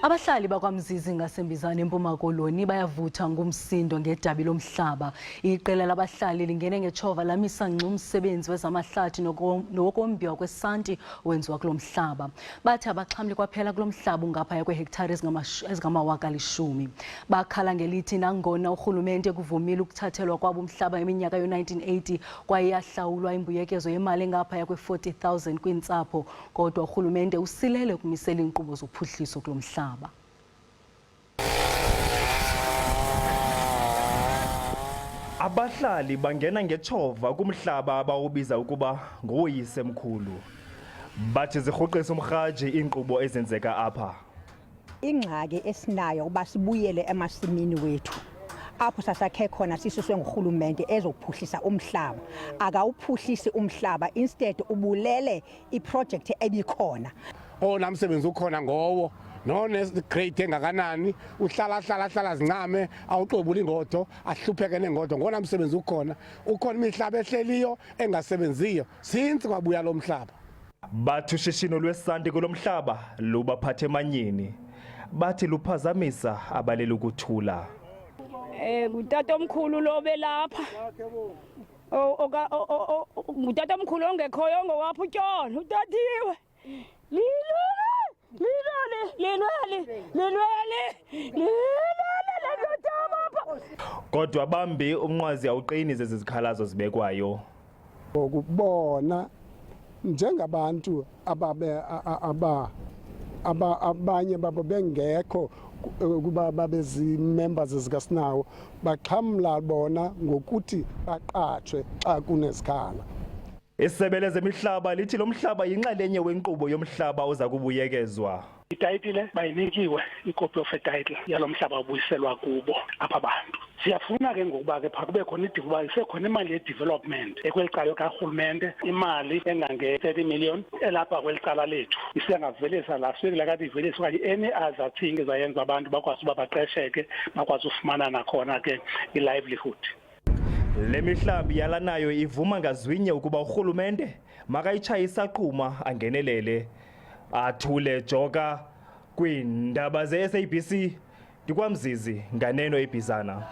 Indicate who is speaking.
Speaker 1: Abahlali bakwaMzizi ngaseMbizana eMpuma Koloni bayavutha ngumsindo ngedabi lomhlaba. Iqela labahlali lingene ngetshova lamisa ngxi umsebenzi wezamahlathi nowokombiwa kwesanti owenziwa kulo mhlaba. Bathi abaxhamli kwaphela kulo mhlaba ungaphaya kweehektare ezingama-10,000. Bakhala ngelithi nangona urhulumente ekuvumile ukuthathelwa kwabo umhlaba ngeminyaka yo-1980 kwaye yahlawulwa imbuyekezo yemali engaphaya kwe-40,000 kwiintsapho, kodwa urhulumente usilele ukumisela iinkqubo zophuhliso kulo mhlaba.
Speaker 2: Abahlali bangena ngetshova kumhlaba abawubiza ukuba ngowoyisemkhulu. Bathi zirhuqisa umrhaji iinkqubo ezenzeka apha.
Speaker 3: Ingxaki esinayo uba sibuyele emasimini wethu apho sasakhe khona sisuswe ngurhulumente ezophuhlisa umhlaba. Akawuphuhlisi umhlaba, instead ubulele iprojekthi ebikhona.
Speaker 4: Owona msebenzi ukhona ngowo nonegrade engakanani, uhlala hlala hlala zincame, awuxobula ingodo, ahlupheke nengodo. Ngowona msebenzi ukhona. Ukhona imihlaba ehleliyo engasebenziyo since kwabuya lo mhlaba.
Speaker 2: Bathi ushishino lwesanti kulo mhlaba lubaphathe emanyeni. Bathi luphazamisa abaleli ukuthula.
Speaker 5: Ngutatomkhulu lo belapha. Ngutatomkhulu ongekhoyo ongowapha utyolo, utathiwe. Lilwele, lilwele, lilwele, lilwele, lilwele le ndoda apha.
Speaker 2: Kodwa bambi umnqwazi awuqini zezi zikhalazo zibekwayo.
Speaker 6: Ngokubona njengabantu ababe aba aba abanye babo bengekho ukuba babe zii-members zikaSinawo, baxhamla bona ngokuthi baqatshwe xa kunezikhala.
Speaker 2: Isebe lezemihlaba lithi lo mhlaba yinxalenye wenkqubo yomhlaba oza kubuyekezwa.
Speaker 7: Itayitile bayinikiwe, icopy of a title yalo mhlaba ubuyiselwa kubo apha bantu. Siyafuna ke ngokuba ke phaa kube khona uba isekhona imali ye-development ekweli cala karhulumente, imali engange-30 million elapha kweli cala lethu isengavelisa laa swekile kade ivelisa okanye any other thing ezayenza abantu bakwazi uba baqesheke, bakwazi ufumana nakhona ke i-livelihood.
Speaker 2: Le mihlambi yalanayo ivuma ngazwinye ukuba urhulumente makayitshaye isaqhuma angenelele. Athule joka kwiindaba ze-SABC, ndikwaMzizi nganeno eBhizana.